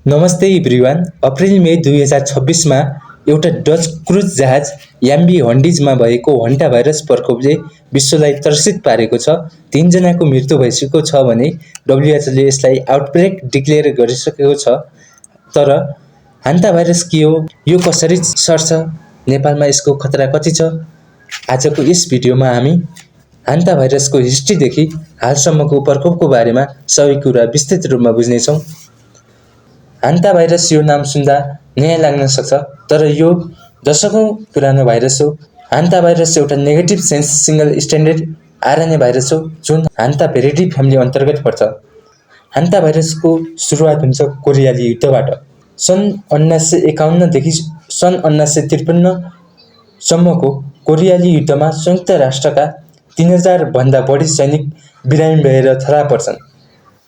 नमस्ते everyone. April मे 2026 मा एउटा डच क्रुज जहाज एमभी हन्डिजमा भएको हन्टा भाइरस प्रकोपले विश्वलाई त्रसित पारेको छ। 3 जनाको मृत्यु भइसकेको छ भने डब्ल्युएचओले यसलाई आउटब्रेक डिक्लेयर गरिसकेको छ। तर हन्टा भाइरस के हो, यो कसरी सर्छ, नेपालमा यसको खतरा कति छ? आजको यस भिडियोमा हामी हन्टा भाइरसको हिस्ट्रीदेखि हालसम्मको प्रकोपको बारेमा सबै कुरा विस्तृत रूपमा बुझ्नेछौँ। हन्टा भाइरस यो नाम सुन्दा नयाँ लाग्न सक्छ, तर यो दशकौं पुरानो भाइरस हो। हन्टा भाइरस एउटा negative sense single standard RNA virus हो जुन हन्टा भेरिडी फ्यामिली अन्तर्गत पर्छ। हन्टा भाइरसको सुरुवात हुन्छ कोरियाली युद्धबाट। सन् 1951 देखि सन् 1953 सम्मको कोरियाली युद्धमा संयुक्त राष्ट्रका 3000 भन्दा बढी सैनिक बिरामी भएर थरा पर्छन्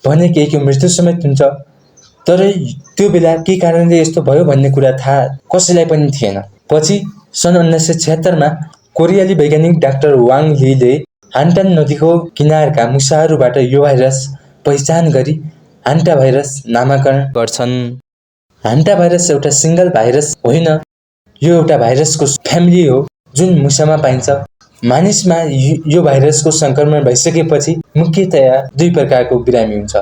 भने केहीको मृत्यु समेत हुन्छ। तर त्यो बेला के कारणले यस्तो भयो भन्ने कुरा थाहा कसैलाई पनि थिएन। पछि सन् 1976 मा कोरियाली वैज्ञानिक डाक्टर वाङ लीले हान्टान नदीको किनारका मुसाहरूबाट यो भाइरस पहिचान गरी हन्टा भाइरस नामाकरण गर्छन्। हन्टा भाइरस एउटा सिंगल भाइरस होइन, यो एउटा भाइरसको फ्यामिली हो जुन मुसामा पाइन्छ। मानिसमा यो भाइरसको संक्रमण भइसकेपछि मुख्यतया 2 प्रकारको बिरामी हुन्छ।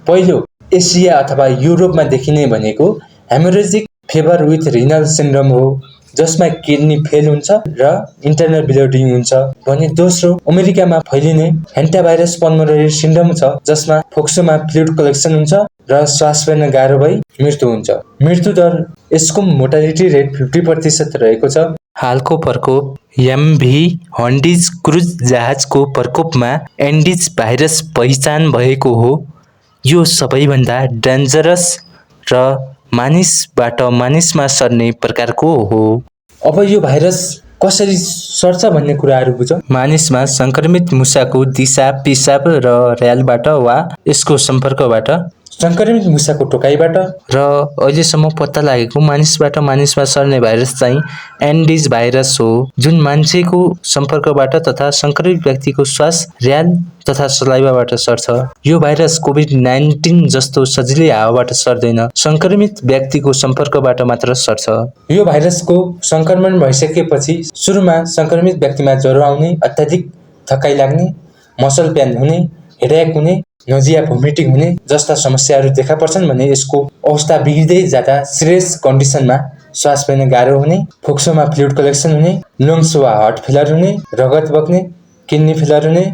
पहिलो एसिया अथवा युरोपमा देखिने भनेको haemorrhagic favour with renal syndrome हो, जसमा किडनी फेल हुन्छ र इन्टर्नल ब्लिडिङ हुन्छ भने दोस्रो अमेरिकामा फैलिने हेन्टाभाइरस पल्मोनरी सिन्ड्रोम छ, जसमा फोक्सोमा फ्लुइड कलेक्सन हुन्छ र श्वास फेर्न गाह्रो भई मृत्यु हुन्छ। मृत्यु दर यसको मोर्टालिटी रेट 50% रहेको छ। हालको प्रकोप एमभी हन्डिज क्रुज जहाजको प्रकोपमा एन्डिज भाइरस पहिचान भएको हो। यो सबैभन्दा डेन्जरस र मानिसबाट मानिसमा सर्ने प्रकारको हो। अब यो भाइरस कसरी सर्छ भन्ने कुराहरू बुझौँ। मानिसमा संक्रमित मुसाको दिशा, पिसाब र र्यालबाट वा यसको सम्पर्कबाट, संक्रमित मुसाको टोकाइबाट र अहिलेसम्म पत्ता लागेको मानिसबाट मानिसमा सर्ने भाइरस चाहिँ एन्डिज भाइरस हो, जुन मान्छेको सम्पर्कबाट तथा संक्रमित व्यक्तिको श्वास, र्याल तथा सलाइवाबाट सर्छ। यो भाइरस कोभिड-19 जस्तो सजिलै हावाबाट सर्दैन, संक्रमित व्यक्तिको सम्पर्कबाट मात्र सर्छ। यो भाइरसको संक्रमण भइसकेपछि सुरुमा संक्रमित व्यक्तिमा ज्वरो आउने, अत्याधिक थकाइ लाग्ने, मसल पेन हुने, हेडेक हुने, नजिया भोमिटिङ हुने जस्ता समस्याहरू देखा पर्छन् भने यसको अवस्था बिग्रिँदै जाँदा सिरियस कन्डिसनमा श्वास फेर्न गाह्रो हुने, फोक्सोमा फ्लुइड कलेक्सन हुने, लङ्स वा हार्ट फेलर हुने, रगत बग्ने, किडनी फेलर हुने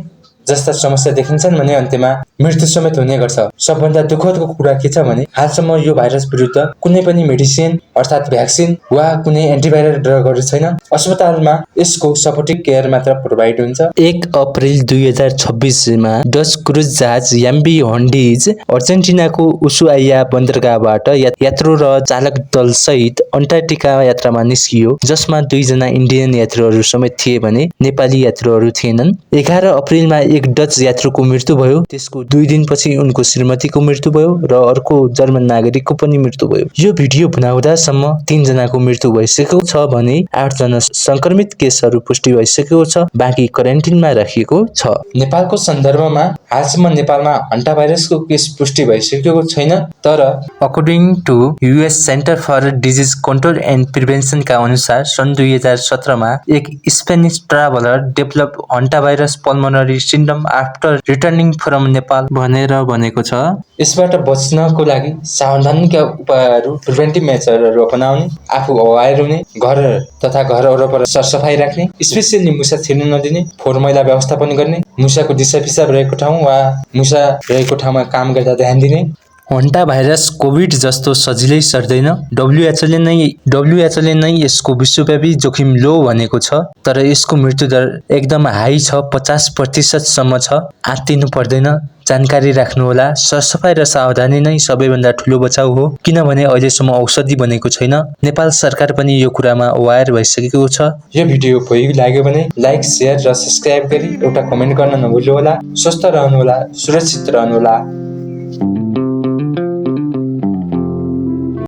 जस्ता समस्या देखिन्छन् भने अन्त्यमा मृत्यु समेत हुने गर्छ। सबभन्दा दुःखदको कुरा के छ भने हालसम्म यो भाइरस विरुद्ध कुनै पनि मेडिसिन अर्थात् भ्याक्सिन वा कुनै एन्टिभाइरल ड्रगहरू छैन। अस्पतालमा यसको सपोर्टिभ केयर मात्र प्रोभाइड हुन्छ। 1 अप्रिल 2026 मा डच क्रुज जहाज एमभी हन्डिज अर्जेन्टिनाको उसुआइया बन्दरगाहबाट यात्रु र चालक दलसहित अन्टार्कटिका यात्रामा निस्कियो, जसमा 2 जना इन्डियन यात्रुहरू समेत थिए भने नेपाली यात्रुहरू थिएनन्। 11 अप्रिलमा एक डच यात्रुको मृत्यु भयो। त्यसको 2 दिनपछि उनको श्रीमतीको मृत्यु भयो र अर्को जर्मन नागरिकको पनि मृत्यु भयो। यो भिडियो बनाउँदासम्म 3 जनाको मृत्यु भइसकेको छ भने 8 जना संक्रमित केसहरू पुष्टि भइसकेको छ, बाँकी क्वारेन्टिनमा राखिएको छ। नेपालको सन्दर्भमा हालसम्म नेपालमा हन्टा भाइरसको केस पुष्टि भइसकेको छैन, तर according to US centre for disease control and प्रिभेन्सनका अनुसार सन् 2017 मा एक Spanish traveller develop hanta virus pulmonary syndrome after returning from Nepal भनेर भनेको छ। यसबाट बच्नको लागि सावधानीका उपायहरू, प्रिभेन्टिभ मेजरहरू अपनाउने, आफू अवेयर हुने, घर तथा घर वरपर सरसफाई राख्ने, स्पेसियली मुसा छिर्न नदिने, फोहोर मैला व्यवस्थापन गर्ने, मुसाको दिशा पिसाब रहेको ठाउँ वा मुसा रहेको ठाउँमा काम गर्दा ध्यान दिने। हन्टा भाइरस कोभिड जस्तो सजिलै सर्दैन। डब्ल्युएचओले नै यसको विश्वव्यापी जोखिम लो भनेको छ, तर यसको मृत्यु दर एकदम हाई छ, 50% सम्म छ। आत्तिनु पर्दैन, जानकारी राख्नुहोला। सरसफाई र सावधानी नै सबैभन्दा ठूलो बचाउ हो, किनभने अहिलेसम्म औषधि बनेको छैन। नेपाल सरकार पनि यो कुरामा अवेयर भइसकेको छ। यो भिडियो उपयोगी लाग्यो भने लाइक, शेयर र सब्स्क्राइब गरी एउटा कमेन्ट गर्न नभुल्नुहोला। स्वस्थ रहनुहोला, सुरक्षित रहनुहोला।